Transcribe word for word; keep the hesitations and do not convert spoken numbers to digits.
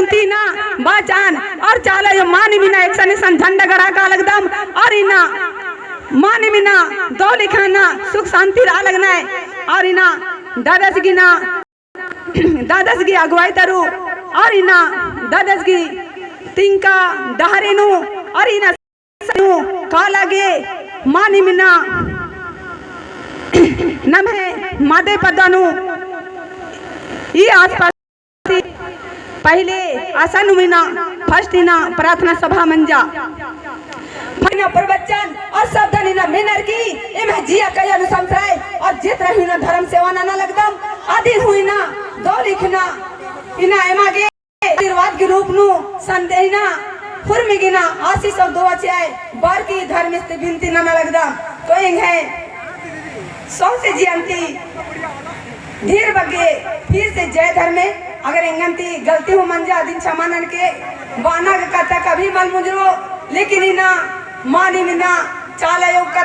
तीना बाचान और चाला अयो मानिम इन्ना एकसन एकसन झंडा गड़ा का लगदम और इन्ना मानिम इन्ना दौली ख़ने सुख शांति रआ लगनय और इन्ना ददस गे इन्ना ददस गे अगुवाई तरु और इन्ना ददस गे तिंका डहरे नू और इन्ना काला गे मानिम इन्ना नम्है मादे पद्दा नू ई आसपास पहिले असन नू इन्ना first इन्ना प्रार्थना सभा मंजा। इन्ना प्रवचन और शब्दन इन्ना मेनर की एम्है जिया कया नू समसरय और जितना हूँ इन्ना धर्म सेवा नना लगदम अदिन हूँ इन्ना दौली ख़ने इन्ना एमा गे आशीर्वाद के रूप नू संदेह इन्ना हुरमी गे इन्ना आशीष और दुआ चिअय बअर की धर्मेस ती बिनती नना लगदम। तो एंग्है सौंसे जिया ती ढेर बग्गे फिर से जय धर्मे। अगर एंगन ती गलती हूँ मंजा अदिन छमा ननके। बअना गे कत्था कभी मल मुंजरो, लेकिन इन्ना मानिम इन्ना चाला अयो कत्था